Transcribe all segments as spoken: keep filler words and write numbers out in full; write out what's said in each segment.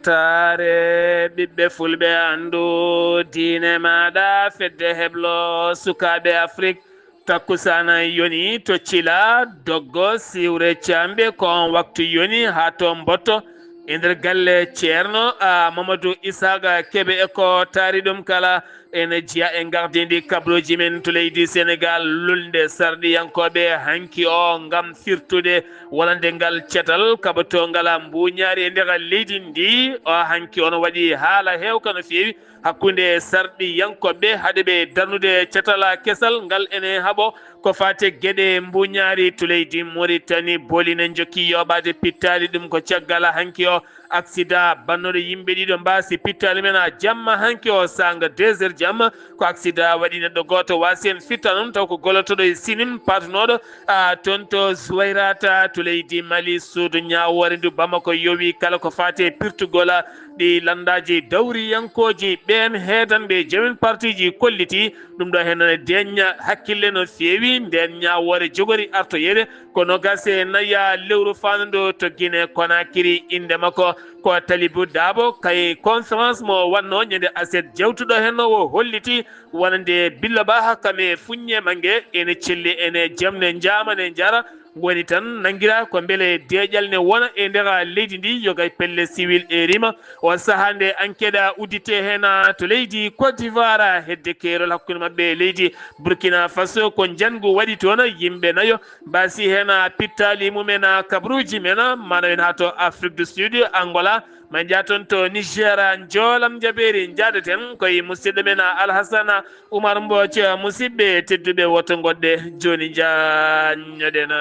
Taare ɓiɓɓe fulɓe anndu diine maaɗa fedde heblo sukaaɓe Afrik. Takkusaan yoni to Cila, Doggo, Siwre, Caamɓe, ko on waktu yoni haa to Mbotto, e nder galle Ceerno, a, Mamadou Isaaqa Kebe e ko taari ɗum kala. Ene jeya e gardindi kabaruuji men to leydi Senegaal, lulnde sarɗiyankooɓe hanki o ngam firtude wonande ngal catal kaɓotoo ngal mbuuñaari e nder leydi ndi. O hanki on waɗi haala heewka no feewi hakkunde sarɗiyankooɓe hade ɓe darnude catal kesal ngal ene haɓo ko faati e geɗe mbuuñaari to leydi Moritani. Booli ne njokki yooɓaade pittaali, ɗum ko caggal hanki o aksida bannoɗo yimɓe ɗiɗo mbaasi pittaali men a jamma hanki o saanga deux heures jamma. Ko aksida waɗi neɗɗo gooto waasi en fitta noon taw ko golotoɗo e sinim paatunoɗo a toon to Zuwayrata to leydi Mali. Suudu ñaawoore ndu Bamako yowi kala ko faati e pirtugol ɗi lanndaaji dawriyankooji ɓeen heedanɓe joomin partiji kolliti ɗum ɗo heen ne deñña hakkille no feewi. Ndeen ñaawoore jogori artoyeede ko nogas e naya lewru faandu to Guinée Conakry. Innde makko ko Talibou Dabo. Kay conférence mo wannoo ñande aset jawtuɗo heen o holliti wonande Billo Baha kam e fuññe mange ene celli ene jamne njaamane njara. Woni tan nanngira ko mbele deeƴal ne wona e nder leydi ndi, yogay pelle siwil e rima. On sahaa nde enquête uddite heen to leydi Côte d'Ivoire, hedde keerol hakkunde maɓɓe e leydi Burkina Faso, ko njanngu waɗi toon, yimɓe nayo mbaasi heen pittaali mumen, kabaruuji men, mana en haa to Afrique du Sud, Angola, ma njaha toon to Niger, njoolam jabeeri, njaadaten koye musidɗo men Alhassana Oumar Mbodj. Musidɓe tedduɓe, woto ngoɗɗe jooni, njaññoɗen.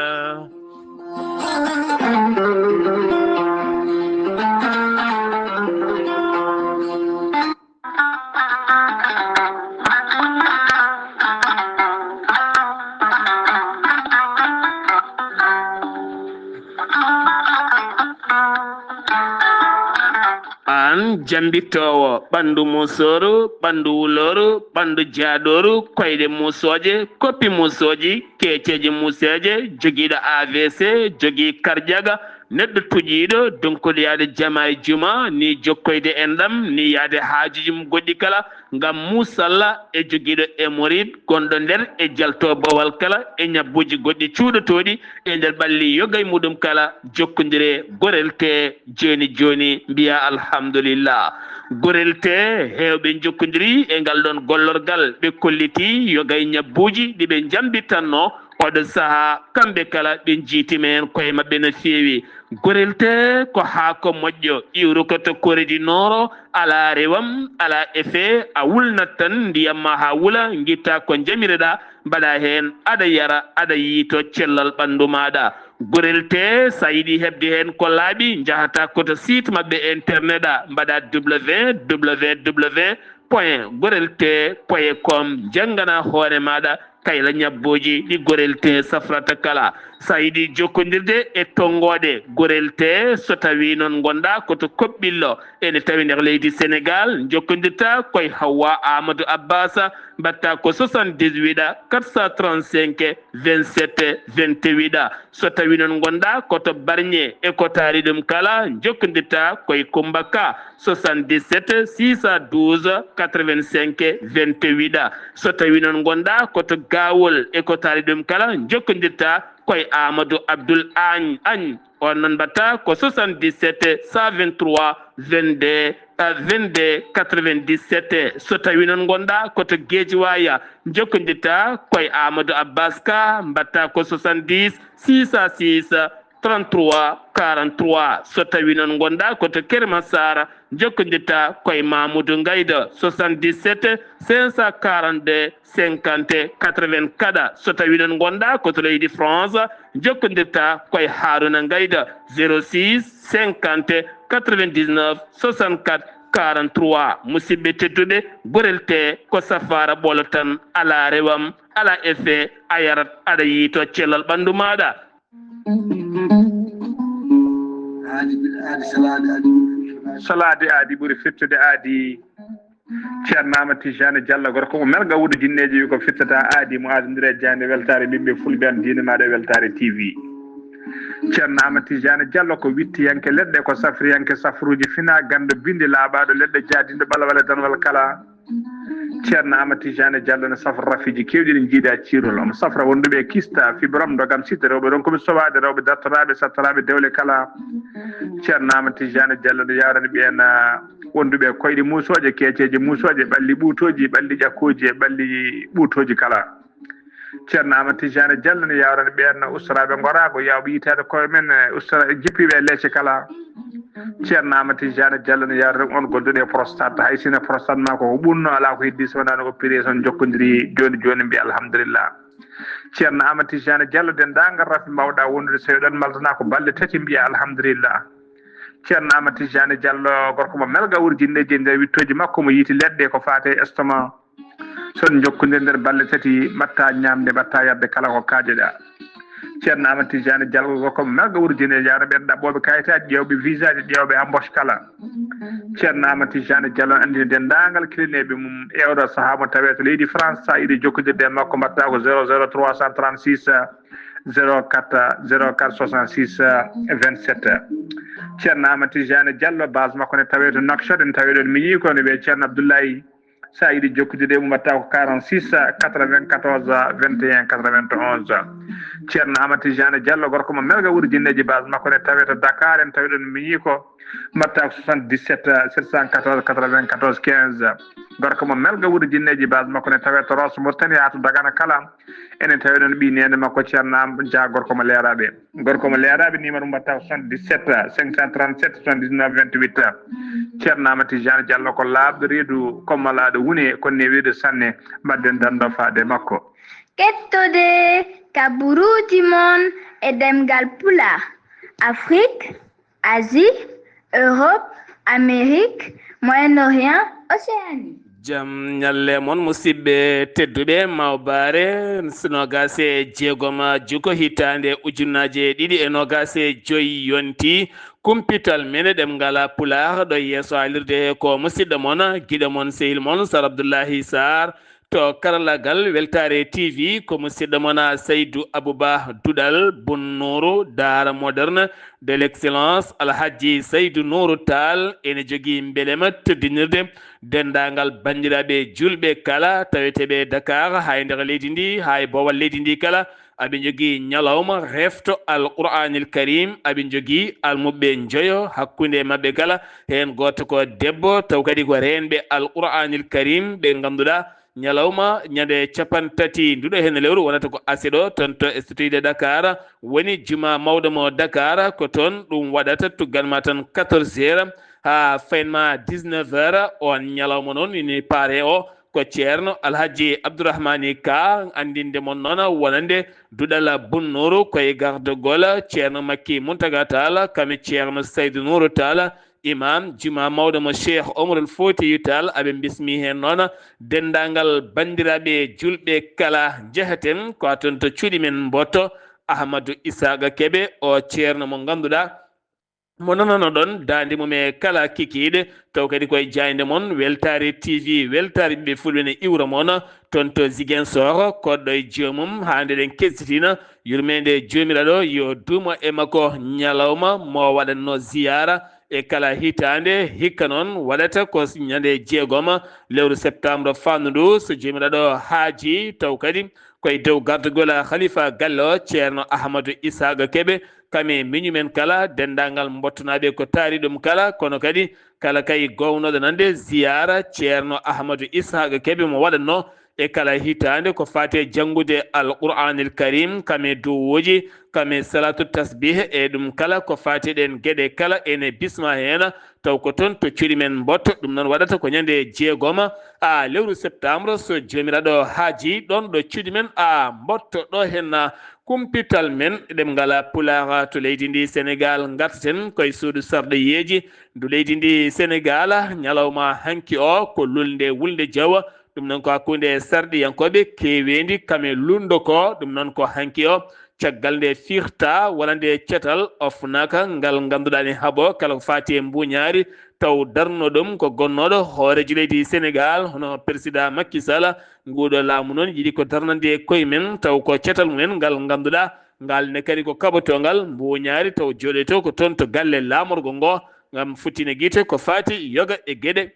Aan jambittoowo ɓanndu musooru, ɓanndu wulooru, ɓanndu jaadooru, koyɗe musooje, koppi musooji, keeceeje museeje, jogiiɗo A V C, jogii karjaga, neɗɗo tuƴiiɗo, donkuɗo yaade jama e juma, ni jokkoyde enɗam, ni yaade haajuuji mum goɗɗi kala, ngam musalla e jogiiɗo hémorroïde gonɗo nder e jalto bowal kala e ñabbuuji goɗɗi cuuɗotooɗi e nder ɓalli yoga e muɗum kala, jokkondire Gorel Tee jooni jooni, mbiya alhamdulillah. Gorel Tee heewɓe njokkondiri e ngal ɗoon gollorgal, ɓe kolliti yoga e ñabbuuji ɗi ɓe njambitanno oɗo sahaa, kamɓe kala ɓe njiitima heen koye maɓɓe no feewi. Gorel Tee ko haako moƴƴo, iwruko to Corée du Nord, alaa rewam, alaa effet, a wulnat tan ndiyam ma haa wula, ngitta ko njamireɗaa, mbaɗa heen, aɗa yara, aɗa yiyto cellal ɓanndu maaɗa. Gorel Tee, so a yiɗi heɓde heen ko laaɓi, njahata ko to site maɓɓe internet a, mbaɗa www point gorel tee point com, njanngana hoore maaɗa kayla ñabbuuji ɗi Gorel Tee safrata kala. So a yiɗi jokkondirde e tonngooɗe Gorel Tee, so tawii noon ngonɗaa ko to Koɓɓillo, ene tawi nder leydi Senegaal, njokkondirta koye Hawwa Amadou Abbas, mbaɗta ko soixante-dix-huit quatre cent trente-cinq vingt-sept vingt-huit. So tawii noon ngonɗaa ko to Barñe e ko taari ɗum kala, njokkondirta koye Kummba Ka, soixante-dix-sept six cent douze quatre-vingt-cinq vingt-huit. So tawii noon ngonɗaa ko to Gaawol e ko taari ɗum kala, njokkondirta koye Amadou Abdoul Agne. Agne. On noon mbaɗta ko soixante-dix-sept cent vingt-trois vingt-deux, euh, vingt-deux quatre-vingt-dix-sept. So tawii noon ngonɗaa ko to Guédiawaye, njokkondirta koye Amadou Abbas Ka, mbaɗta ko soixante-dix six cent six trente-trois quarante-trois. So tawii noon ngonɗaa ko to Keur Massar, njokkondirta koye Mamoudou Ngayda, soixante-dix-sept cinq cent quarante-deux cinquante quatre-vingts. Kadi, so tawii noon ngonɗaa ko to leydi France, njokkondirta koye Harouna Ngayda, zéro six cinquante quatre-vingt-dix-neuf soixante-quatre quarante-trois. Musidɓe tedduɓe, Gorel Tee ko safaara ɓolo tan, alaa rewam, alaa effet, a yarat, aɗa yiyto cellal ɓanndu maaɗa. Aadi, aadi salaade, aadi ɓuri firtude. Salaade aadi ɓuri firtude aadi. Ceerno Amadou Tijani Diallo, gorko mo Melga Wuudu Jinneeji, wi ko firtata aadi mo aadondiri e jaaynde weltaare ɓiɓɓe fulɓe, an diine maaɗa e weltaare T V. Ceerno Amadou Tidiane Diallo ko wittiyanke leɗɗe, ko safriyanke safruuji fina, ganndo bindi laaɓaaɗo leɗɗe, jaadinɗo ɓalwale danwal kala. Ceerno Amadou Tidiane Diallo ne safra rafiiji keewɗi ɗi njiidaa ciirol. Omo safra wonduɓe e kista, fibrom, ndogam, sitte, rewɓe ronkuɓe sowaade, rewɓe dartoraaɓe, sattoraaɓe dewle kala. Ceerno Amadou Tidiane Diallo ne yawrani ɓeen, ah, wonduɓe e koyɗe muusooje, keeceeje muusooje, ɓalli ɓuutooji, ɓalli ƴakkooji e ɓalli ɓuutooji kala. Ceerno Amadou Tidiane Diallo ne yawrani ɓeen ustoraaɓe ngoraago, yawɓe yitaade koye men, eh, ustora-, jippiiɓe e leece kala. Ceerno Amadou Tidiane Diallo ne yawrani on gonduɗo e prostate. Hay sinno prostate ma ko, ko ɓunno, alaa ko heddi so wonaa no opération jokkondiri jooni jooni, mbiya alhamdulillah. Ceerno Amadou Tidiane Diallo, denndaangal rafi mbawɗa wondude, so eɗon maltana ko balɗe tati, mbiya alhamdulillah. Ceerno Amadou Tidiane Diallo, gorko mo melga wurjinneeji e nder wittooji makko, mo yiiti leɗɗe ko faate e estomac. So on njokkondir nder balɗe tati, mbaɗta ñaamde, mbaɗta yarde kala ko kaajoɗa. Ceerno Amadou Tidiane Diallo, gorko mo melga wurjinneeji, yawrani ɓeen ɗaɓɓooɓe kayitaaji, ƴeewɓe visaaji, ƴeewɓe embauche kala. Ceerno Amadou Tidiane Diallo anndini denndaangal kilineeɓe mum e oɗo sahaa mo tawee to leydi France, so a yiɗi jokkondirde e makko, mbaɗta ko zéro zéro trois cent trente-six, zéro quatre, zéro quatre soixante-six, vingt-sept. Ceerno Amadou Tidiane Diallo, base makko ne tawee to Nouakchott, ene tawee ɗoon miñi ko, ne wiyee Ceerno Abdoulaye. So a yiɗi jokkondirde e mum, mbaɗta ko quarante-six, quatre-vingt-quatorze, vingt et un, quatre-vingt-onze. Ceerno Amadou Tidiane Diallo, gorko mo melga wurjinneeji, base makko ne tawee to Dakar, ene tawee ɗoon miñi ko, mbaɗta ko soixante-dix-sept, sept cent quatorze, quatre-vingt-quatorze, quinze. Gorko mo melga wurjinneeji, base makko ne tawee to Rosso Mauritanie haa to Dagana kala. Ene tawee ɗoon ɓii neene makko Ceerno Am Dia, gorko mo leeraaɓe. Gorko mo leeraaɓe, numéro mbaɗta ko soixante-dix-sept, cinq cent trente-sept, soixante-dix-neuf, vingt-huit. Ceerno Amadou Tidiane Diallo ko laaɓɗo reedu, ko malaaɗo wune, ko newiiɗo sanne. Mbaɗden danndo faade makko. Kettode kaburuuji mon e ɗemngal Pulaar, Afrique, Asie, Europe, Amérique, Moyen-Orient, Océanie. Jam ñalle mon, musidɓe tedduɓe, mawbaare, nogas e jeegom juko hitaande ujunnaje ɗiɗi e nogas e joy yonti. Kumpital men e ɗemngal Pulaar ɗo yeeso alirde ko musidɗo mon, giɗo mon, sehil mon, Sar Abdullahi Sarr. To karallagal Weltaare T V, ko musidɗo mon Saydu Abuba Duɗal Bunnuuru, Daara Moderne de l'excellence, Alhaji Saydu Nuuru Taal, ene jogii mbelema teddinirde denndaangal banndiraaɓe juulɓe kala, taweteeɓe Dakar, haa e nder leydi ndi, haa e boowal leydi ndi kala. Aɓe njogii ñalawma refto Alqur'aanil Kariim, aɓe njogii almuɓɓe njoyo, hakkunde maɓɓe kala, heen gooto ko debbo, taw kadi ko reenɓe Alqur'aanil Kariim, ɓe ngannduɗaa ñalawma ñande capanɗe tati nduɗo heen lewru wonata ko aset ɗo, toon to Institut de Dakar, woni juma mawɗo mo Dakar, ko toon ɗum waɗata, tugganma tan quatorze heures haa faynma dix-neuf heures. On ñalawma noon, ini pare o, ko Ceerno Alhaji Abdourahmani Ka, anndinde mon noon wonande Duɗal Bunnuuru, ko e gardagol Ceerno Makki Muntaga Taal, kam e Ceerno Saydu Nuuru Taal, Imam juma mawɗo mo Cheikh Omarul Foutiyou Tall. Aɓe mbismi heen noon denndaangal banndiraaɓe juulɓe kala. Njahaten ko toon to cuuɗi men mboɗto, Ahmadou Isaaqa Kebe, o ceerno mo ngannduɗaa, mo nananoɗon daande mum e kala kikiiɗe, taw kadi koye jaaynde mon, Weltaare T V, Weltaare ɓiɓɓe fulɓe ne iwra mon, toon to Ziguinchor, koɗɗo e joomum, haa nde ɗen kessitina, yurmeende Joomiraaɗo yo duumo e makko, ñalawma mo waɗatnoo ziyaara e kala hitaande, hikka noon waɗata ko ñande jeegom lewru septembre faandu ndu, so Joomiraaɗo haajii, taw kadi koye dow gardagol Khalifa galle o, Ceerno Ahmadou Isaaqa Kebe, kam e miñum en kala, denndaangal mboɗto naaɓe ko taari ɗum kala, kono kadi kala kay gownooɗo nande ziyaara Ceerno Ahmadou Isaaqa Kebe mo waɗatnoo e kala hitaande ko faati e janngude Alqur'aanil Kariim, kam e duwuuji, kam e salaatu tasbih, e ɗum kala ko faati e ɗeen geɗe kala ene bisma heen, taw ko toon to cuuɗi men mboɗto. Ɗum noon waɗata ko ñande jeegom a lewru septembre, so Joomiraaɗo haajii, ɗoon ɗo cuuɗi men a mboɗto ɗo heen kumpital men ɗemngal Pulaar to leydi ndi Senegaal. Ngartaten koye suudu sarɗiyeeji ndu leydi ndi Senegaal. Ñalawma hanki o ko lulnde wulnde jawa. Ɗum noon ko hakkunde sarɗiyankooɓe keeweendi kam e luulndo ko. Ɗum noon ko hanki o, caggal nde firta walla nde catal ofnaka ngal ngannduɗaa ne haɓo kala ko faati e mbuuñaari, taw darno ɗum ko gonnooɗo hooreejo leydi Senegaal, hono Persidaa Makki Sala. Nguuɗo laamu noon yiɗi ko darnande e koye men, taw ko catal mumen ngal ngannduɗaa Ngal ne kadi ko kaɓotongal mbuuñaari taw jooɗoyto ko toon to galle laamorgo ngo ngam futtine gite ko faati yoga e geɗe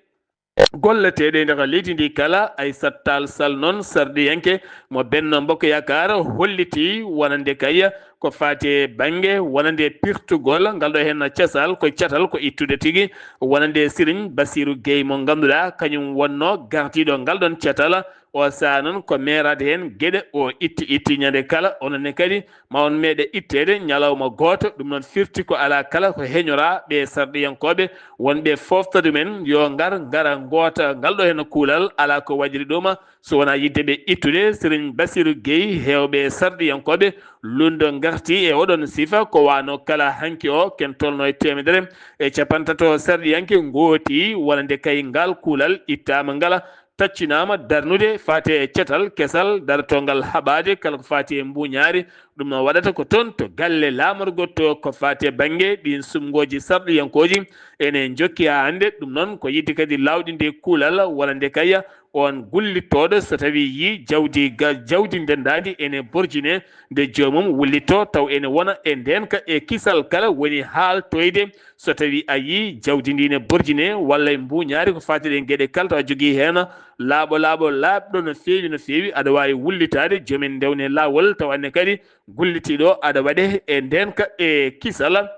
golleteeɗe e nder leydi ndi kala. Aissata Tall Sall noon sarɗiyanke mo Benno Bokk Yaakaar holliti wonande kay ko faati e bannge wonande pirtugol ngal ɗo heen casal ko catal ko ittude tigi wonande Serigne Bassirou Gueye mo ngannduɗaa kañum wonno gardiiɗo ngal ɗoon catal. O saha noon ko meeraade heen geɗe o itti itti ñande kala onon ne kadi ma on meeɗe itteede ñalawma gooto. Ɗum noon firti ko alaa kala ko heñoraa ɓe sarɗiyankooɓe wonɓe foofta ɗumen yo ngar ngara ngoota ngal ɗo heen kuulal alaa ko waɗiri ɗum so wonaa yidde ɓe ittude. Serigne Bassirou Gueye heewɓe sarɗiyankooɓe lundo ngarti e oɗon sifa ko wano kala hanki o ken tolno e teemedere e capantato sarɗiyanke ngooti wonande kay ngal kuulal ittaama ngala taccinaama darnude faati e cetal kesal darotongal haɓaade kala ko faati e mbuuñaari. Ɗum noon waɗata ko toon to galle laamorgo to ko faati e bannge ɗiin sumngooji sarɗiyankooji ene njokki haa hannde. Ɗum noon ko yiɗde kadi laawɗinde kuulal walla nde kay oon gullitooɗo so tawii yii jawdi ga jawdi ndenndaandi ene borjinee nde joomum wullitoo taw ene wona e ndeenka e kisal kala woni haaltoyde. So tawii a yii jawdi ndi ne borjinee walla e mbuuñaari ko faati ɗe geɗe kala taw a jogii heen laaɓo laaɓo laaɓɗo no feewi no feewi aɗa waawi wullitaade joom en ndewne laawol taw anne kadi gullitiiɗo aɗa waɗe e ndeenka e kisal.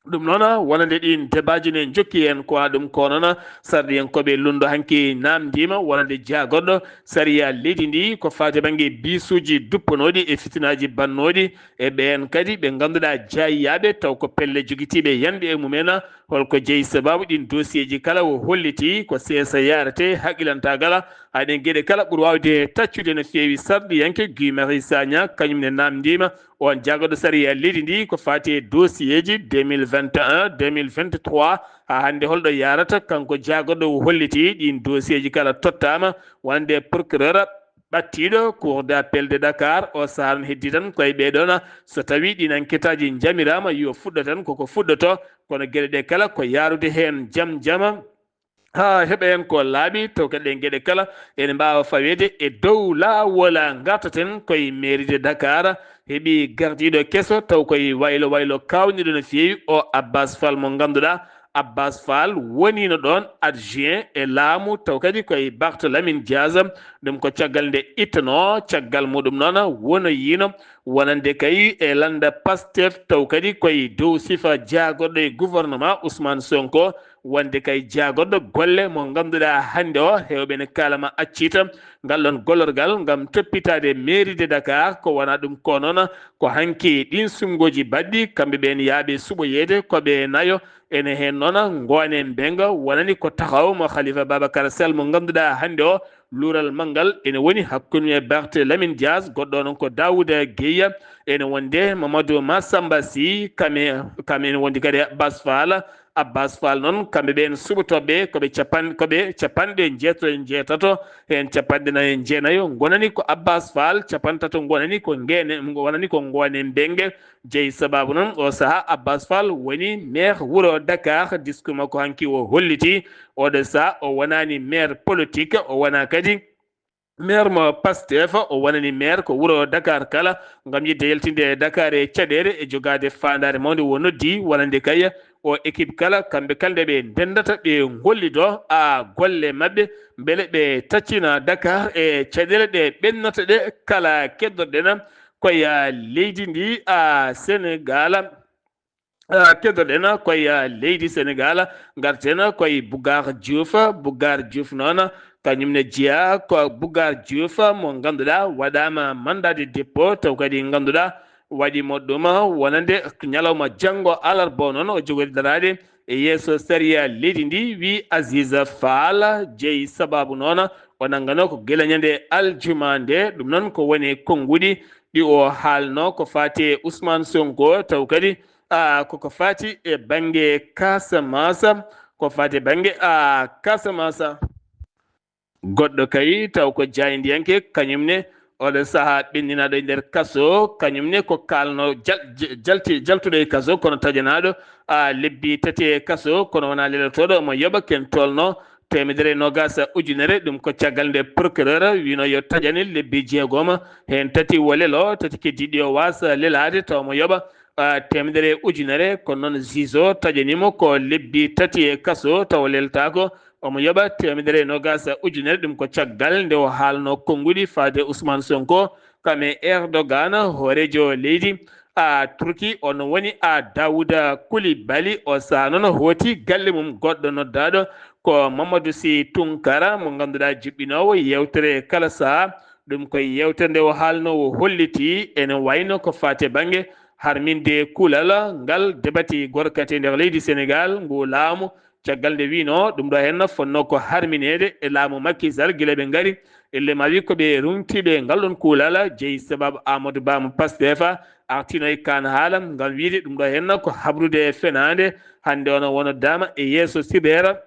Ɗum noon wonande ɗiin debaaji ne njokki heen ko wona ɗum ko noon sarɗiyankooɓe lunndo hanki naamndiima wonande jaagorɗo sariya leydi ndi ko faati bannge biisuuji duppanooɗi e fitinaaji bannooɗi e ɓeen kadi ɓe ngannduɗaa jaayiyaaɓe taw ko pelle jogitiiɓe yanɓe e mumen. Holko jeyi sabaabu ɗiin dosiyeeji kala o holliti ko seesa yaarete haqqilantaagal haa ɗeen geɗe kala ɓuri waawde taccude no feewi sarɗiyanke Guy Marius Sagna kañum ne naamndiima on jaagorɗo sariya leydi ndi ko faati e dosiyeeji deux mille vingt et un deux mille vingt-trois haa hannde holɗo yaarata kanko jaagorɗo o holliti ɗiin dosiyeeji kala tottaama wonande procureur ɓattiiɗo cour d'appel de Dakar o sahaa noon heddii tan koye ɓee ɗoon so tawii ɗiin enquêtaaji njamiraama yo fuɗɗo tan koko fuɗɗoto kono geɗe ɗe kala ko yaarude heen jam jama haa heɓa heen ko laaɓi taw kadi ɗe geɗe kala ene mbaawa faweede e dow laawol ngartaten koye mairie de Dakar heɓi gardiiɗo keso taw koye waylo waylo kaawniiɗo no feewi o Abbas Fall mo ngannduɗaa Abbas Fall woniino ɗoon adjoint e laamu taw kadi koye Barthélémy Dias. Ɗum ko caggal nde ittanoo caggal muɗum noon wonoyiino wonande kay e lannda Pastef taw kadi koye dow sifa jaagorɗo e gouvernement Ousmane Sonko wonde kay jaagorɗo golle mo ngannduɗaa hannde o heewɓe ne kaalama accita ngal ɗoon gollorgal ngam toppitaade mairie de Dakar ko wona ɗum ko noon ko hanki ɗiin sumngooji baɗɗi kamɓe ɓeen yaaɓe suɓoyeede ko ɓe nayo. Ene heen noon Ngoone Mbengue wonani ko taxaw mo Khalifa Babacar Sall mo ngannduɗaa hannde o luural manngal ene woni hakkunde Barthélémy Dias goɗɗo noon ko Daouda Gueye ene wonde Mamadou Massamba Sy kame kame ene wondi kadi Abbas Fall. Abbas Fall noon kamɓe ɓeen suɓotooɓe koɓe capan koɓe capanɗe jeetato e jeetato heen capanɗe nayo e jeenayo ngonani ko Abbas Fall capantato ngonani ko ngeene wonani ko Ngoone Mbengue. Jeyi sababu noon o sahaa Abbas Fall woni maire wuro Dakar discours makko hanki o holliti oɗo sahaa o wonani maire politique o wona kadi maire mo Pastef o wonani maire ko wuro Dakar kala ngam yidde yaltinde e Dakar e caɗeele e jogaade faandaare mawnde o noddi wonande kay o équipe kala kamɓe kala nde ɓe ndendata ɓe ngollido a golle maɓɓe mbele ɓe taccina Dakar e caɗeele ɗe ɓennata ɗe kala keddoɗen koye leydi ndi a Sénégal. Keddoɗen koye leydi Sénégal ngarten koye Bougar Diouf. Bougar Diouf noon kañum ne jeyaa ko Bougar Diouf mo ngannduɗaa waɗaama mandat de dépôt taw kadi ngannduɗaa waɗi mo ɗum wonande ñalawma janngo alarba o noon o jogori daraade e yeeso sariya leydi ndi wi Aziz Fall jeyi sababu noon o nanngano ko gila ñande aljuma nde ɗum noon ko woni konnguɗi ɗi o haalno ko faati e Ousmane Sonko taw kadi a koko faati e bannge Casamance ko faati e bannge a Casamance. Goɗɗo kay taw ko jaayndiyanke kañum ne oɗo sahaa ɓenndinaaɗo e nder kaso kañum ne ko kaalno jalti jaltuɗo e kaso kono tajanaaɗo a lebbi tati e kaso kono wonaa lelotooɗo omo yoɓa ken tolno Teemedere e noogaas ujunere, ɗum ko caggal nde procureur wino yo taƴane lebbi jeegoma, heen tati wo lelo, tati keddiiɗi o waasa lelaade, tawa mo yoɓa, ah, teemedere e ujunere, kono noon juge o taƴani mo ko lebbi tati e kaso, tawa leltaako, omo yoɓa teemedere e noogaas ujunere, ɗum ko caggal nde o haalno konnguɗi faade Ousmane Sonko, kam e Erdogan, hooreejo leydi, a Turki, on woni a Dawuda Kulibali, o saha noon hooti galle mum goɗɗo noddaaɗo ko Mamadou Sy Tunkara, mo ngannduɗaa juɓɓinoowo yeewtere kala saha. Ɗum ko yeewtere nde o haalno, o holliti ene wayno ko faati e bannge harminde kuulal ngal debati gorkati e nder leydi Senegal, ngu laamu, caggal nde wino ɗum ɗo henna fonno ko harmineede e laamu Macky Sall gila ɓe ngari. Elle ma wi ko ɓe ruŋtiiɓe ngal ɗon kuulal, jeyi sababu Amadou Ba mo Pastef artino e kaan haala ngam wiide ɗum ɗo henna ko habrude e fenaande. Hannde ono wonoddaama e yeeso sibeera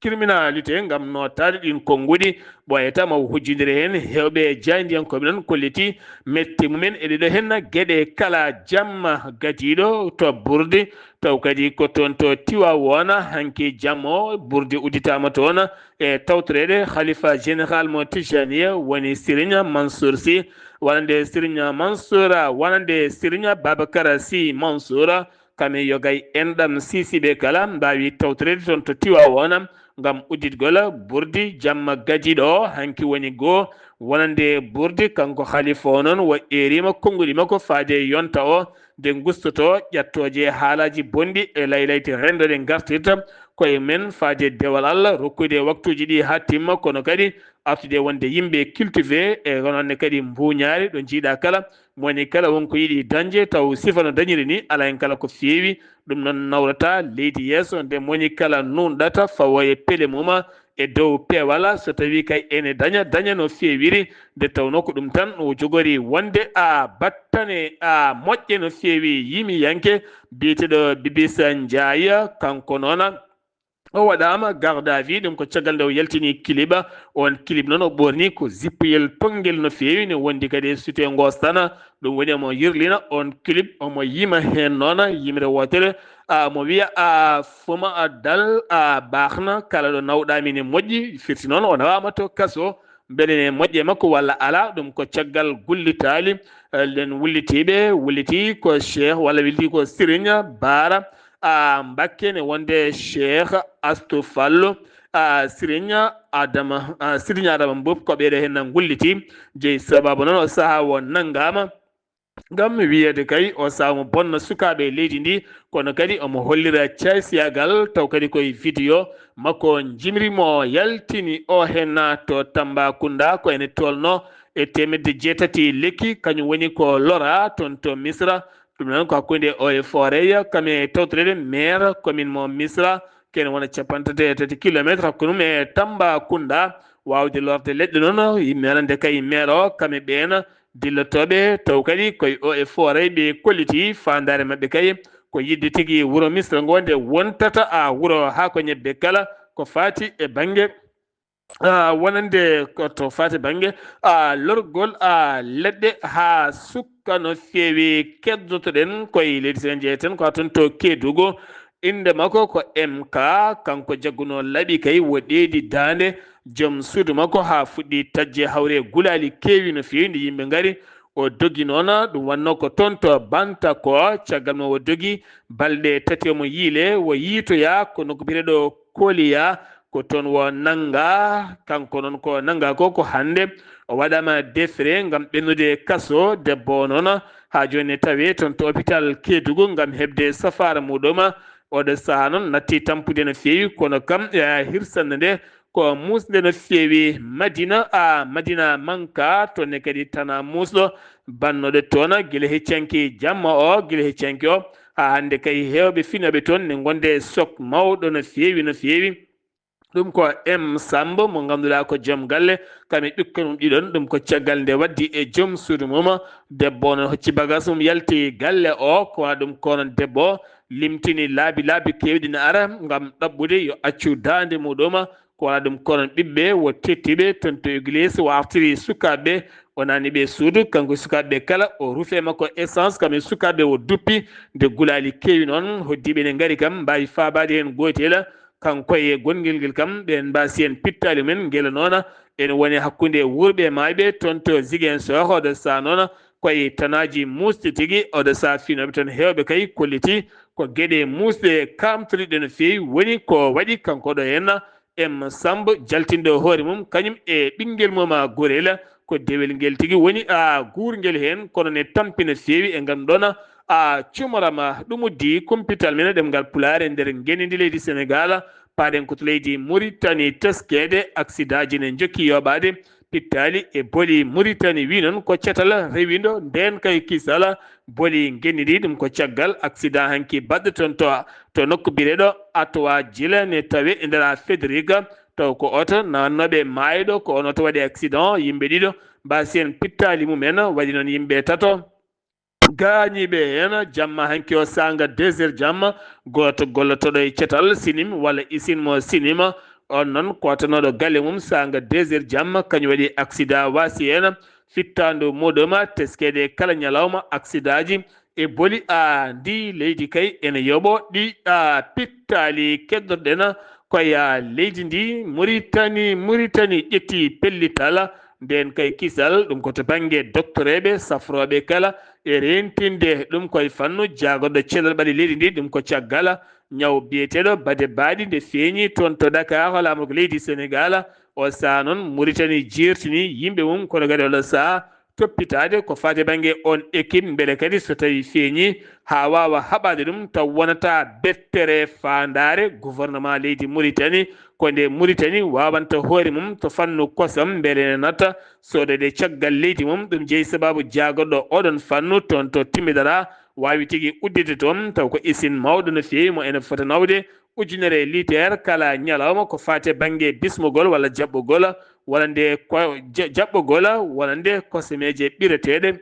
criminalité ngam nootaade ɗin konnguɗi. Ɓooyata ma hujjondire heen heewɓe e jaayndiyankooɓe noon kolliti mette mumen e ɗeɗo heen geɗe kala jamma gadiiɗo to Burdi, taw kadi ko toon to Tiwaawoona hanki jamma o Burdi udditaama toon e tawtoreede Khalifa Général mo Tijaniya woni Serigne Mansour Sy, wonande Serigne Mansour, wonande Serigne Babacar Sy Mansour, kam e yogay enɗam siisiiɓe kala mbaawi tawtoreede toon to Tiwaawoona ngam udditgol Burdi jamma gadiiɗo o. Hanki woni goo wonande Burdi, kanko Khalifa o noon wo eeriima konnguɗi makko faade e yonta o, nde gustotoo ƴattooje haalaaji bonɗi e laylayti renndo ɗe ngartirta koye men faade dewal Allah, rokkude waktuuji ɗi haa timma, kono kadi artude wonde yimɓe cultivé e wonande kadi mbuuñaari ɗo njiiɗa kala. Mo woni kala won ko yiɗi dañde, taw sifa no dañiri ni, alaa heen kala ko feewi. Ɗum noon nawrata leydi yeeso, nde mo woni kala nuunɗata fawo e pele mum e dow peewal, so tawii kay ene daña, daña no feewiri, nde tawnoo ko ɗum tan o jogori wonde a battane a moƴƴe no feewi. Yimiyanke biyeteeɗo Bibisa Njaay, kanko noon, o waɗaama garde à vue, ɗum ko caggal nde o yaltini kiliba. On kilib noon o ɓoorni ko zippuyel tonngel no feewi, ne wondi kadi e sute ngostana. Ɗum woni omo yirlina on kilib, omo yima heen noon yimre wootere. A, mo wiya, a, foma a dal, a, baaxna, kala ɗo nawɗaami ne moƴƴi, firti noon o nawaama to kaso. Mbele ne moƴƴe makko walla alaa, ɗum ko caggal gullitaali, eh, ɗen wullitiiɓe, wulliti ko Cheikh walla wulliti ko Serigne Bara, a, Mbakke ne wonde Cheikh Astou Fallu, a, Serigne Adama, a, Serigne Adama Mboup, ko ɓeeɗo heen ngulliti. Jeyi sababu noon o sahaa o nanngaama ngam wiyeede kay o sahaa omo bonna sukaaɓe e leydi ndi, kono kadi omo hollira caysiyaagal, taw kadi koye video makko jimri mo yaltini o heen to Tambacounda, ko ene tolno e teemedde jeetati lekki, kañum woni ko lora toon to Misra. Ɗum noon ko hakkunde o e Foreya, kam e tawtoreede maire commune mo Misra, kene wona capanɗe tati e tati kilometre hakkunde mum e Tambacounda. Waawde lorde leɗɗe noon, yimɓe nande kay maire o, kam e ɓeen dillotooɓe, taw kadi koye o e Foreya ɓe kolliti faandaare maɓɓe kay ko yiɗde tigi wuro Misra ngo nde wontata a wuro haa ko ñebbe kala ko faati e bannge, a, wonande ko to faati bannge, a, lorgol, a, leɗɗe haa sukka no feewi. Keddotoɗen koye leydi Senegal, njeyaten ko haa toon to Kedugu. Innde makko ko M K, kanko jagguno laaɓi kay wo ɗeeɗi daande joom suudu makko haa fuɗɗi taƴde hawre gulaali keewi no feewi nde yimɓe ngari. O dogi noon, ɗum wannoo ko toon to Bantako, caggal mo o dogi balɗe tati omo yiile, o yiitoyaa ko nokku biyeteeɗo Koliya, ko toon o nanngaa, kanko noon ko nanngaa ko, ko hannde o waɗaama defre ngam ɓennude kaso. Debbo o noon haa jooni ne tawee toon to hôpital Kedugu ngam heɓde safaara muuɗum. Oɗo sahaa noon natti tampude no feewi, kono kam, eh, hirsannde nde ko muusnde no feewi. Madina, a, Madina Manka, toon ne kadi tanaa muusɗo bannooɗo toon gila heccanki jamma o, gila heccanki o haa hannde kay heewɓe finooɓe toon ne ngonde e sok mawɗo no feewi, no feewi. Ɗum ko M Sambo mo ngannduɗaa ko joom galle, kam e ɓikkon mum ɗiɗon. Ɗum ko caggal nde waddi e joom suudu mum. Debbo o noon hocci bagas mum yalti galle o, ko wona ɗum ko noon debbo o limtini laabi laabi keewɗi ne ara ngam ɗaɓɓude yo accu daande muuɗum. Ko wona ɗum ko noon ɓiɓɓe wo tettiiɓe toon to église, o artiri sukaaɓe, o naani ɓe suudu, kanko e sukaaɓe ɓe kala, o rufi e makko essence, kam e sukaaɓe o duppi. Nde gulaali keewi noon, hoddiiɓe ne ngari kam, mbaawi faabaade heen gootel, Kanko e gonngel ngel kam, ɓeen mbaasi en pittaali mumen ngel noona ene woni hakkunde wuurɓe e maayɓe toon to Ziguinchor. Oɗo sahaa noona ko e tanaaji muusɗi tigi. Oɗo sahaa finooɓe toon heewɓe kay kollitii ko geɗe muusɗe kaamtoriɗe no feewi woni ko waɗi kanko ɗo henna M Samb jaltinɗo hoore mum kañum e ɓinngel mum a Gorel. Ko dewel ngel tigi woni a guurngel heen, kono ne tampi no feewi e ngam ɗoon a cumarama. Ɗum uddi kumpital men e ɗemngal Pulaar e nder ngenndi leydi Senegaal. Paaɗen ko to leydi Muritani teskeede, aksidaaji ne njokki yooɓaade. Pittaali e boli Muritani wi noon ko cetal rewindo ndeen kay kisal. Boli ngenndi ndi, ɗum ko caggal aksidaa hanki baɗɗo toon to, to nokku biyeteeɗo Atowa Jila ne tawe e nder a Federiga. Taw ko oto naatnooɓe maayɗo, ko on oto waɗi accident, yimɓe ɗiɗo mbaasi en pittaali mumen, waɗi noon yimɓe tato gaañiiɓe heen. Jamma hanki o saanga deux heures jamma, gooto gollotooɗo e cetal Sinim walla isin mo Sinima, on noon ko watanooɗo galle mum saanga deux heures jamma, kañum waɗi accident waasi heen. Fittaandu muɗum teskeede kala ñalawma aksidaaji e boli a ndi leydi kay ene yoɓo ɗi a pittaali keddoɗen koye a leydi ndi. Muritani, Muritani ƴetti pellital ndeen kay kisal, ɗum ko to bannge doktoreeɓe safrooɓe kala e reentinde ɗum koye fannu jaagorɗo cellal ɓalli leydi ndi, ɗum ko caggal ñaw biyeteeɗo bade baaɗi nde feeñi toon to Dakar, laamorgo leydi Senegaal. O sahaa noon Muritani jeertini yimɓe mum, kono kadi oɗo sahaa toppitaade ko faati bannge on équipe, mbele kadi so tawii feeñi haa waawa haɓaade ɗum, taw wonata bettere faandaare gouvernement leydi Muritani, ko nde Muritani waawanta hoore mum to fannu kosam, mbele ene natta soodede caggal leydi mum. Ɗum jeyi sabaabu jaagorɗo oɗon fannu toon to Timidara waawi tigi udditde toon, taw ko isin mawɗo no feewi mo ene fota nawde ujunere liter kala ñalawma ko faati bannge bismugol walla jaɓɓugol walla nde ko ja-, jaɓɓugol walla nde kosameeje ɓireteeɗe.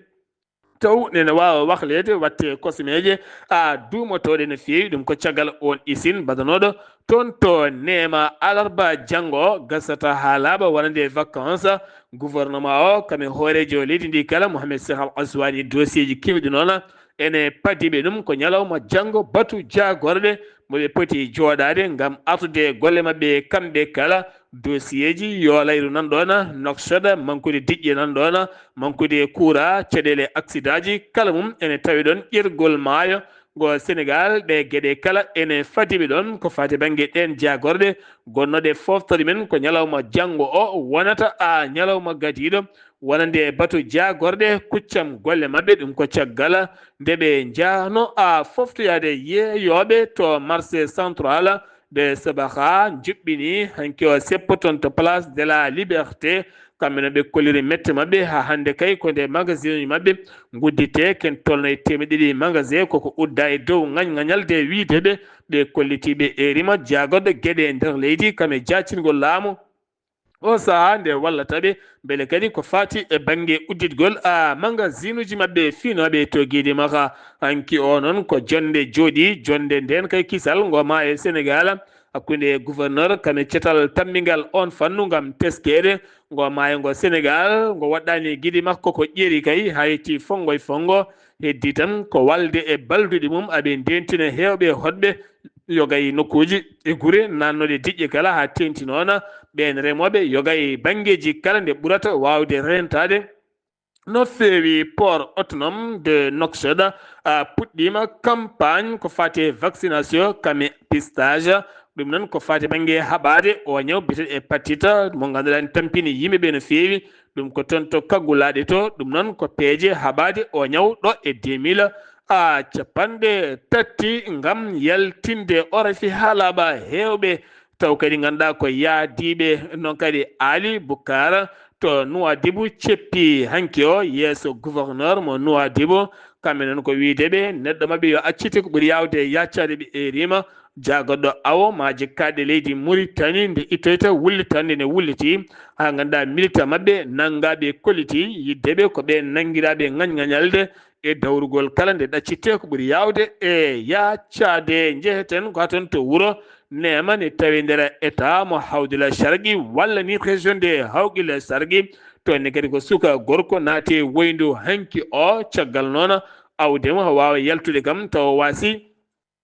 Taw nene waawa wahleede watte kosameeje a duumotooɗe no feewi. Ɗum ko caggal on isin badanooɗo toon to Neema alarba janngo gasata haa laaɓa walla nde vacances. Gouvernement o kam e hooreejo leydi ndi kala Mohamed Cheikh Al Aswani dossier ji keewɗi noon ene padiɓe ɗum ko ñalawma janngo batu jaagorɗe mo ɓe poti jooɗaade ngam artude golle maɓɓe kamɓe kala. Dossier ji yo layru nan ɗoon, Nouakchott, mankude diƴƴe nan ɗoon, mankude kuura, caɗeele aksidaaji, kala mum ene tawi ɗoon ƴergol maayo ngo Senegaal. Ɗe geɗe kala ene fadiɓe ɗoon ko faati bannge ɗeen jaagorɗe gonnooɗe fooftori men ko ñalawma janngo o wonata a ñalawma gadiiɗo wonande batu jaagorɗe kuccam golle maɓɓe. Ɗum ko caggal nde ɓe njahno a foftoyaade yeeyooɓe to marché central de Sabaha njuɓɓini hanki o seppo toon to Place de la Liberté. Kamɓe no ɓe kolliri mette maɓɓe haa hannde kay ko nde magasin uji maɓɓe nguddite ken tolno e teemeɗe ɗiɗi magasin koko udda e dow ŋañŋañal de wiide ɓe ɓe kollitiiɓe e rima jaagorɗe geɗe e nder leydi kam e jaacingol laamu. O sahaa nde wallata ɓe mbele kadi ko faati e bannge udditgol a magasin uji maɓɓe fiinooɓe to Giidi Maxa. Hanki o noon ko jonnde jooɗi, jonnde ndeen kay kisal ngo ma e Senegaal hakkunde gouverneur kam e cetal tammbingal on fannu ngam teskeede ngo maayo ngo Senegaal ngo waɗɗaani Giidi Maxa ko ƴeeri kay haa yetti fonngo e fonngo. Heddii tan ko walde e balduɗi mum aɓe ndeentina heewɓe hoɗɓe yoga e nokkuuji e gure naatnooɗe diƴƴe kala haa teeŋti noon ɓeen remooɓe yoga e banngeeji kala nde ɓurata waawde reentaade. No feewi port autonome de Nouakchott a puɗɗiima campagne ko faati e vaccination kame pistage. Ɗum noon ko faati bannge haɓaade o ñaw biyeteeɗo hépatite mo ngannduɗaa ne tampini yimɓe ɓe no feewi. Ɗum ko toon to kaggulaaɗe to, ɗum noon ko peeje haɓaade o ñaw ɗo e deux mille a capanɗe tati ngam yaltinde o rafi haa laaɓa heewɓe. Taw kadi ngannduɗaa ko yahdiiɓe noon kadi Ali Bukar to Nuwadibu ceppi hanki o yeeso gouverneur mo Nuwadibu. Kamɓe noon ko wiide ɓe neɗɗo maɓɓe yo accite ko ɓuri yaawde yaccaade ɓe e rima. Jaagorɗo awo ma jikkaɗe leydi Muritani nde ittoyta wullitande nde wulliti haa ngannduɗaa milita maɓɓe nanngaaɓe kolliti yidde ɓe ko ɓe nanngiraaɓe ŋañŋañalde e dawrugol kala nde ɗaccitte ko ɓuri yaawde e yaccaade. Njeheten ko haa toon to wuro Neema ne tawi nder état mo Hawdila Sargi walla ni région de Hawdila Sargi. Toon ne kadi ko suka gorko naati e woyndu hanki o caggal noon awde mo waawa yaltude kam tawa waasi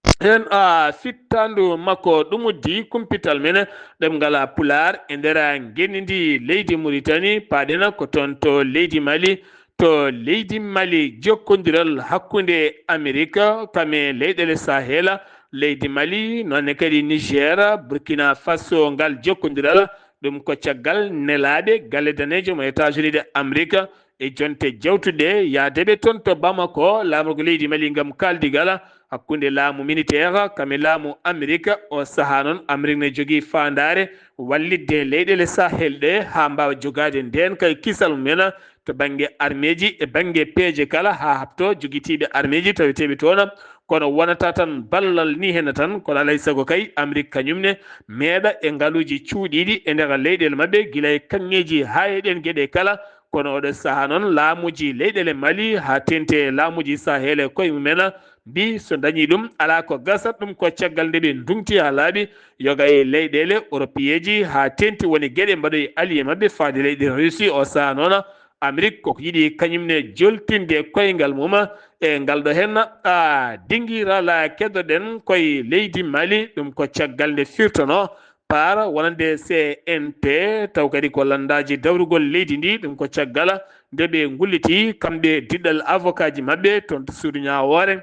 Heen a fittaandu makko ɗum uddi kumpital men ɗemngal Pulaar e nder ngenndi ndi leydi Muritani, paaɗen ko toon to leydi Mali, to leydi Mali jokkondiral hakkunde Amerik kam e leyɗeele Sahel, leydi Mali, noon ne kadi Niger, Burkina Faso, ngal jokkondiral ɗum ko caggal nelaaɓe galle daneejo mo États-Unis de Amerik e jonte jawtuɗe yahdeɓe toon to Bamako, laamorgo leydi Mali ngam kaaldigal hakkunde laamu militaire kam e laamu Amerik. O sahaa noon Amerik ne jogii faandaare wallitde leyɗeele Sahel ɗe haa mbaawa jogaade ndeen kay kisal mumen to bannge armeeji e bannge peeje kala haa haɓto jogitiiɓe armeeji taweteeɓe toon. Kono wonata tan ballal ni heen tan, kono alay sago kay Amerik kañum ne meeɗa e ngaluuji cuuɗiiɗi e nder leyɗeele maɓɓe, gila e kaŋŋeeji haa e ɗeen geɗe kala. Kono oɗo sahaa noon laamuuji leyɗeele Mali haa teeŋti e laamuuji Sahel e koye mumen mbi so dañii ɗum alaa ko gasat ɗum ko caggal nde ɓe nduŋti haa laaɓi yoga e leyɗeele Europeeji haa teeŋti woni geɗe mbaɗoyi allié maɓɓe faade leyɗe Russie. O sahaa noon Amerik koko yiɗi kañum ne joltinde koyngal mum e ngal ɗo heen a dingiral keɗoɗen koye leydi Mali, ɗum ko caggal nde firtono par wonande C N T, taw kadi ko lanndaaji dawrugol leydi ndi, ɗum ko caggal nde ɓe ngulliti kamɓe diɗɗal avocat ji maɓɓe toon to suudu ñaawoore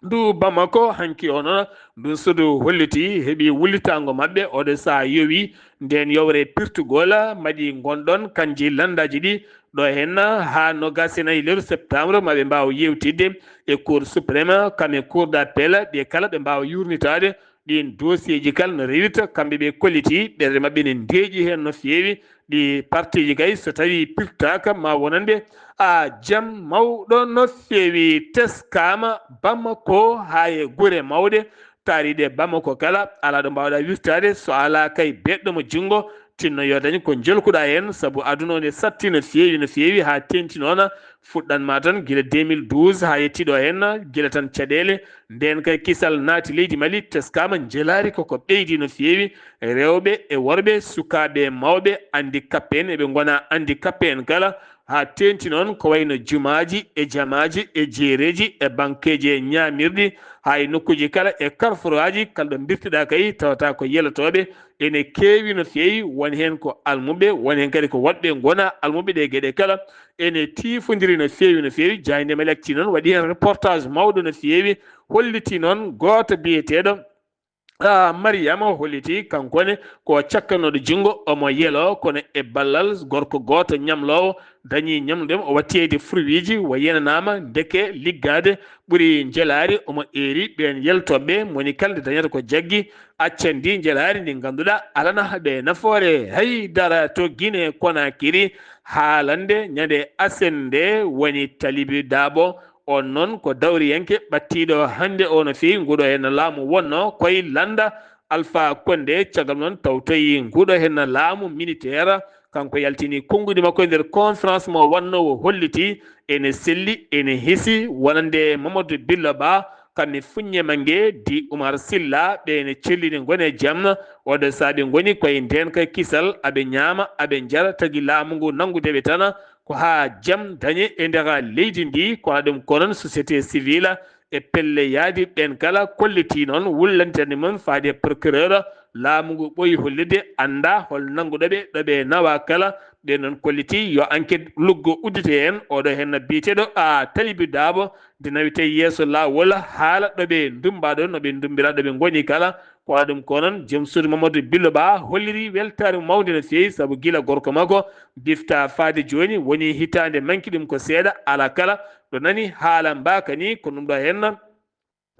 ndu Bamako. Hanki o noon, ndun suudu holliti heɓi wullitaango maɓɓe, oɗo sahaa yowi ndeen yowre pirtugol mbaɗi ngonɗon kanji lanndaaji ɗi, ɗo heen haa noogaas e nayi lewru septembre, ma ɓe mbaaw yewtidde e Cour suprême, kam e Cour d'appel, ɓe kala ɓe mbaawa yuurnitaade ɗiin dossier ji kala no rewirta. Kamɓe ɓe kolliti ɓerɗe maɓɓe ne ndeeƴi heen no feewi. Ɗi partiji kay so tawi pirtaaka ma wonande a jam mawɗo no feewi. Teskaama Bamako haa e gure mawɗe taariɗe Bamako kala, alaa ɗo mbaawɗa wirtaade so alaa kay beeɗɗo mo junngo tinno yo dañ ko njolkuɗa heen, sabu aduna o ne satti no feewi, no feewi, haa teeŋti noon fuɗɗan ma tan gila deux mille douze haa yetti ɗo heen, gila tan caɗeele ndeen kay kisal naati leydi Mali, teskaama njelaari koko ɓeydi no feewi, rewɓe e worɓe, sukaaɓe e mawɓe, handicapé en, eɓe ngona handicapé en kala, haa teeŋti noon ko wayno jumaaji e jamaaji e jeereeji e bankeeji e ñaamirɗi, haa e nokkuuji kala e carrefouraaji kala ɗo mbirtiɗaa kay tawata ko yelotooɓe ene keewi no feewi, won heen ko almuɓe, won heen kadi ko woɗɓe ngona almuɓe ɗe geɗe kala, ene tiifondiri no feewi, no feewi. Jaaynde Mali Actu noon waɗi heen reportage mawɗo no feewi, holliti noon gooto biyeteeɗo, ah, Mariama, holliti kanko ne ko cakkanooɗo junngo, omo yelo, kono e ballal gorko gooto ñamloowo dañi ñamlude mo, o watti e fruitji, o yenanaama, ndeke liggaade ɓuri njelaari, omo eeri ɓeen yeltooɓe, mo woni kala nde dañata ko jaggi, accan ndi njelaari ndi ngannduɗaa alana ɓe nafoore hay dara. To Guinée Conakry, haalande ñande asen nde woni Talibi Dabo, on noon ko dawriyanke ɓattiiɗo hannde o no feewi. Nguɗo heen laamu wonno koye lannda Alpha Condé, caggal noon taw tawi nguɗo heen laamu militaire, kanko yaltini konnguɗi makko e nder conférence mo wanno, o holliti ene selli, ene hisi, wonande Mamadou Billo Ba, kamɓe Fuññe Mange, di Umar Silla, ɓe ene cellini ngone jam, oɗo saabi ngoni koye ndeen kay kisal, aɓe ñaama, aɓe njara, tagi laamu ngu nanngude ɓe tan, ko haa jam dañe e nder leydi ndi, kono ɗum ko noon société civile e pelle yaadi ɓeen kala kolliti noon wullantani mum faade procureur, laamu ngu ɓooyi hollirde annda hol nannguɗo ɓe ɗo ɓe nawa kala, ɓe noon kolliti yo enquête luggo uddite heen, oɗo heen biyeteeɗo a Talibi Daabo, nde nawete yeeso laawol haala ɗo ɓe ndummba ɗo, no ɓe ndumbira ɗo ɓe ngoni kala, ko waɗa ɗum ko noon, joom suudu Mamadou Billo Ba holliri weltaare mum mawnde no feewi, sabu gila gorko makko bifta faade jooni, woni hitaande manki ɗum ko seeɗa, ala kala ɗo nani haala mbaaka ni, ko ɗum ɗo heen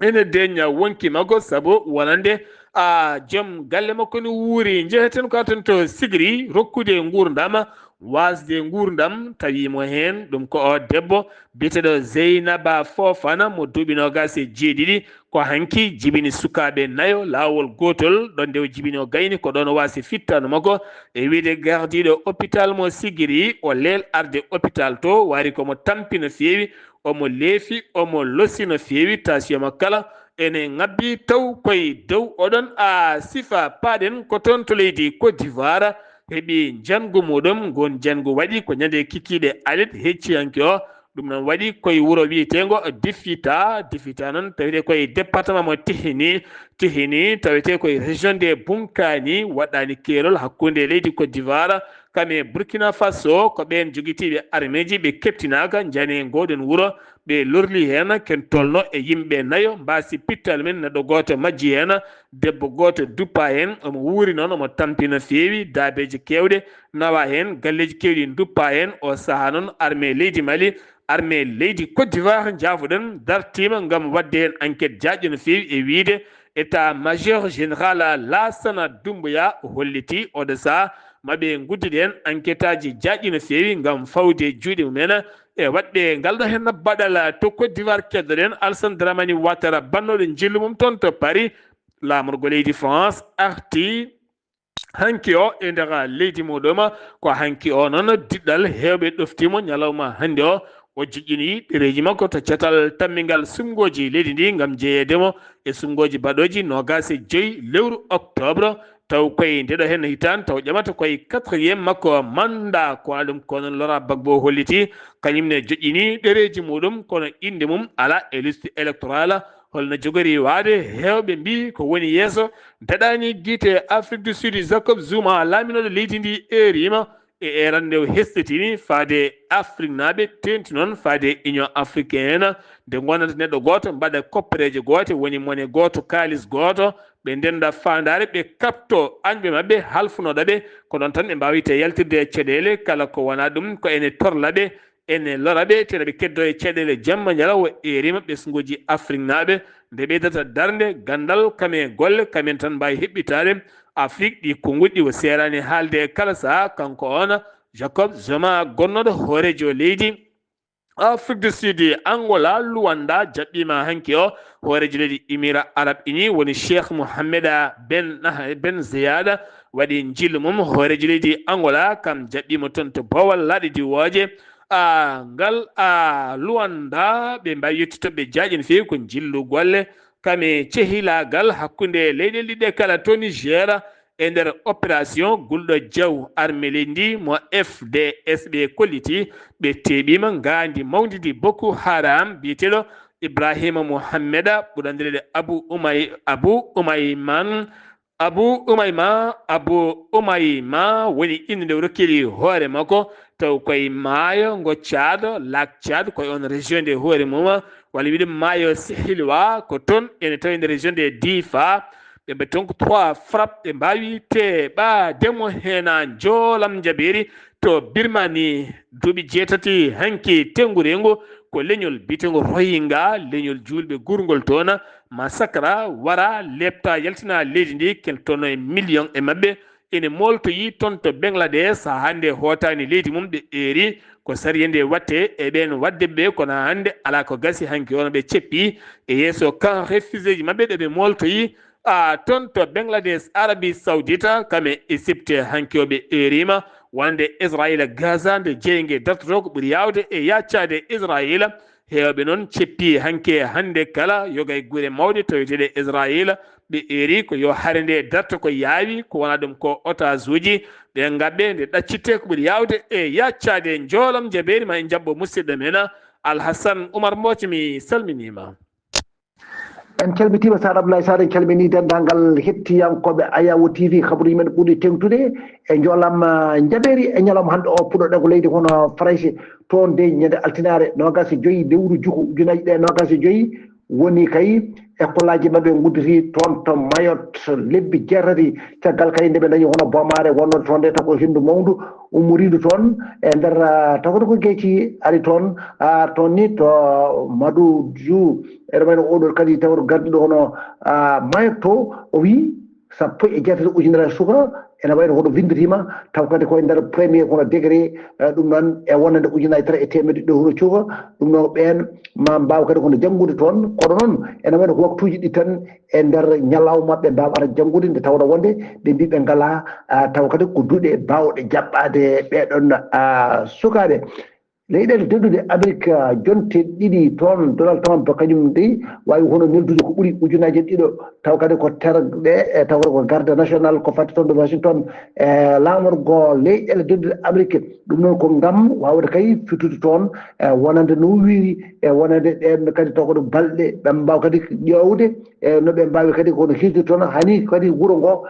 ene deñña wonki makko, sabu wonande a joom galle makko no wuuri. Njeheten ko aten to Sigiri, rokkude nguurndam, waasde nguurndam, tawi mo heen, ɗum ko o debbo biyeteeɗo Zeynaba Fofana, mo duuɓi noogaas e jeeɗiɗi, ko hanki jibini sukaaɓe nayo laawol gootol, ɗon nde o jibini o gayni, ko ɗoon o waasi fittaandu makko, e wiyde gardiiɗo hôpital mo Sigiri, o leel arde hôpital to, waari ko mo tampi no feewi, omo leefi, omo losi no feewi, tension makko kala ene ŋabbi taw koye dow. Oɗon a sifa paaɗen ko toon to leydi Côte d'Ivoire, heɓi njanngu muɗum, ngun njanngu waɗi ko ñande kikiiɗe alet, hecci hanki o, Ɗum noon waɗi koye wuro wiyeteengo Difita. Difita noon tawetee koye département mo Tihini. Tihini tawetee koye région de Bunkani, waɗɗaani keerol hakkunde leydi Côte d'Ivoire kam e Burkina Faso. Ko ɓeen jogitiiɓe armeeji ɓe keɓtinaaka njani e ngooɗoon wuro. Ɓe lorli heen ken tolno e yimɓe nayo, mbaasi pittal men, neɗɗo gooto majji heen, debbo gooto duppa heen. Omo wuuri noon, omo tampi no feewi, daabeeji keewɗe nawa heen, galleeji keewɗi nduppa heen. O sahaa noon armée leydi Mali, armée leydi Côte d'Ivoire, njaafoɗen, dartiima ngam waɗde heen enquête jaajɗo no feewi e wiyde état major général Lassana Doumbouya hollitii oɗo sahaa ma ɓe nguddiɗen enquêtaaji jaajɗi no feewi ngam fawde juuɗe mumen e waɗde ngal ɗo heen baɗal to Côte d'Ivoire. Keddoɗen Alassane Dramane Ouattara, bannooɗo njillu mum toon to Paris, laamorgo leydi France arti hanki o e nder leydi muɗum. Ko hanki o noon diɗɗal heewɓe ɗoftiimo ñalawma hannde o. O joƴƴini ɗereeji makko to catal tammingal suɓngooji leydi ndi ngam jeyeede mo e suɓngooji baɗooji noogaas e joy lewru octobre. Taw koye ndeɗo heen hitaande, taw ƴamata koye quatrième makko mandat. Ko waɗa ɗum ko noon Laurent Gbagbo holliti, kañum ne joƴƴini ɗereeji muɗum, kono innde mum alaa e liste électorale. Holno jogori waade? Heewɓe mbii ko woni yeeso daɗaani gite Afrique du Sud. Jacob Zuma, laaminooɗo leydi ndi, eeriima e eerande o hesɗitini faade Afriknaaɓe, teeŋti noon faade Union africaine, nde ngonata neɗɗo gooto, mbaɗa koppereeje goote, woni mone gooto, kaalis gooto, ɓe ndennda faandaare, ɓe kaɓto añɓe maɓɓe, halfunooɗo ɓe. Ko noon tan ɓe mbaawirta yaltirde e caɗeele, kala ko wonaa ɗum ko ene torla ɓe, ene lora ɓe, tee ɓe keddoo e caɗeele jamma ñalawma. Eeriima ɓesnguuji Afriknaaɓe, nde ɓeydata darnde, ganndal, kam e golle, kam en tan mbaawi heɓɓitaade Afrik. Ɗi konnguɗi ɗi o seeraani haalde e kala sahaa. Kanko oon Jacob Zuma, gonnooɗo hooreejo leydi Afrique du Sud, Angola, Luanda, jaɓɓiima hanki o hooreejo leydi Émirats Arabes Unis, woni Cheikh Mohammed ben, ben Zayed, waɗi njillu mum. Hooreejo leydi Angola kam jaɓɓiima toon to boowal laaɗe diwooje. A, ngal, a, Luanda, ɓe mbaawi yettude toɓɓe jaajɗe no feewi, ko njillu golle kam e cehilaagal hakkunde leyɗeele ɗiɗi kala. To Niger, e nder opération Gulɗo Jaw, armée leydi ndi mo F D S ɓe kolliti, ɓe teeɓiima ngaandi mawndi ndi Boko Haram, biyeteeɗo Ibrahima Mohammeda, ɓurɗo anndireede Abu Umay-, Abu Umayman, Abu Umayma, Abu Umayma woni innde nde o rokkiri hoore makko, taw koye maayo ngo Tchad, lac Tchad, koye on région nde hoore mum, walla wiide maayo Sihilwa, ko toon ene tawi nder région de Difa. Ɓe mbaɗi toon ko trois frappe, ɓe mbaawi teɓaade mo heen. Njoolam Jabeeri to Birmanie, duuɓi jeetati hanki tenngude ngo, ko leñol biyeteengo Rohingya, leñol juulɓe guurngol toon, masakra wara, leepta, yaltina leydi ndi, ken toon e million e maɓɓe ene mooltoyi toon to Bangladesh. Haa hannde hootaani leydi mum, ɓe eeri ko sariya nde waɗte e ɓeen waɗde ɓe, kono haa hannde alaa ko gasi. Hanki o no ɓe ceppi e yeeso camp réfugiéji maɓɓe ɗo ɓe mooltoyi, a, toon to Bangladesh, Arabie Saoudite, kam e Égypte. Hanki o ɓe eeriima wonande Israayiila Gaza, nde jeynge dartotoo ko ɓuri yaawde e yaccaade Israayiila. Heewɓe noon ceppi hanki e hannde kala yoga e gure mawɗe taweteeɗe Israayiila. Ɓe eeri ko yo hare nde darto ko yaawi, ko wonaa ɗum ko otaasuuji ɓe ngaɓɓe, nde ɗaccittee ko ɓuri yaawde e yaccaade. Njoolam Jabeeri, ma en njaɓɓo musidɗo men Alhassan Umar Mbooc, mi salminiima. En calmitiima, Sar Abdoulaye Sarr, en calminii denndaangal hettiyankooɓe Ayawo T V, kabaruuji men ɓurɗi teeŋtude. E njoolam, ah, Jabeeri, e ñalawma hannde o, puɗɗoɗen ko leydi hono Farayse. Toon dey, ñande altinaare noogaas e joy lewru juko ujunaaji ɗiɗi e noogaas e joy, woni kay école aji maɓɓe ngudditi toon to Mayotte lebbi jeetati, caggal kay nde ɓe dañi hono boomaare wonnode toon nde, taw ko henndu mawndu ummoriindu toon e nder, ah, tawata ko geeci ari toon, ah, toon ni to Madou Djou. Ene wayno oɗo kadi tawata gardiiɗo hono, ah, Mayotte to, o wii sappo e jeetati ujunere suka, ene wayno hono winnditiima, taw kadi koye nder premier hono degré, eh, ɗum noon e wonande ujunaaji tati e teemedde ɗiɗi hono cuka, ɗum noon ɓeen ma mbaaw kadi hono janngude toon, kono noon ene wayno ko waktuuji ɗi tan e nder ñalawma ɓe mbaawata janngude, nde tawata wonde ɓe mbii ɓe ngalaa, ah, taw kadi ko duɗe baawɗe jaɓɓaade ɓeeɗoon, ah, sukaaɓe. Leyɗeele dendude Amerik, jonte ɗiɗi toon, Donald Trump kañum dey waawi hono neldude ko ɓuri ujunaaji ɗiɗo, taw kadi ko terɗe, e taw kadi ko garde national ko fatti toon to Washington, e laamorgo leyɗeele dendude Amerik. Ɗum noon ko ngam waawde kay fittude toon, e wonande no wiiri, e wonande ɗeen kadi taw ko ɗum balɗe, ɓe mbaawa kadi ƴeewde, e no ɓe mbaawi kadi kono hisde toon, hani kadi wuro ngo,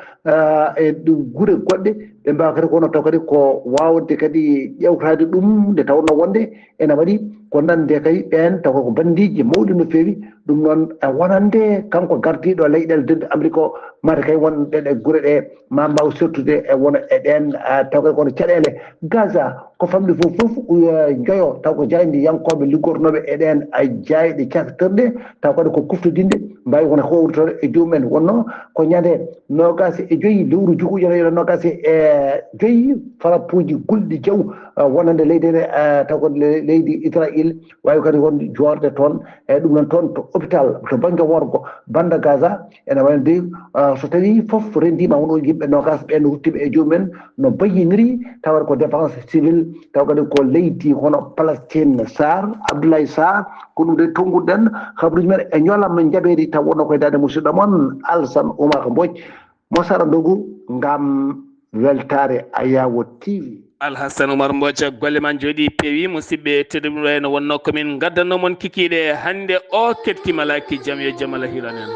e ɗum gure goɗɗe, ɓe mbaawa kadi kono taw kadi ko waawde kadi ƴeewtaade ɗum, nde tawnoo wonde ena waɗi ko nande kay ɓeen taw ko bandiiji mawɗi no feewi. Ɗum noon, e wonande kanko gardiiɗo leyɗeele dendude Amerik o, mata kay won ɗe, ɗe gure ɗe ma mbaaw sottude e wona e ɗeen, a, taw kadi kono caɗeele Gaza ko famɗi fof fof, u-, njoyo taw ko jaayndiyankooɓe liggornooɓe e ɗeen, a, jaayɗe caktirɗe, taw kadi ko kuftodinɗe, mbaawi wona howritoore e joomum en. Wonnoo ko ñande noogaas e joy lewru jukuujo, noogaas e joy, farappuuji gulɗi jaw, a, wonande leydi, a, taw ko le-, leydi Israel, waawi kadi won joorde toon, e ɗum noon toon to hôpital, to bannge worgo, bannda Gaza, ene wayi no dey, ah, so tawii fof renndiima, won yimɓe noogaas ɓeen ruttiiɓe e joomum en no bayyiniri, tawa ko défense civile, tawa kadi ko leydi hono Palestine. Sarr, Abdoulaye Sarr, ko ɗum de tonnguɗen, habruuji men e ñoolam njaɓeeri, taw wonno koye daande musidɗo mon Alsan Oumar Mbodj, mo Sara Ndogu, ngam weltaare Ayawo T V. Alhassan Oumar Mbodj, golle ma njooɗi peewi. Musidɓe tedduɓe, no wonno ko min ngaddanno mon kikiiɗe hannde o, kettimalaaki, jam yo jam Allah hiran en.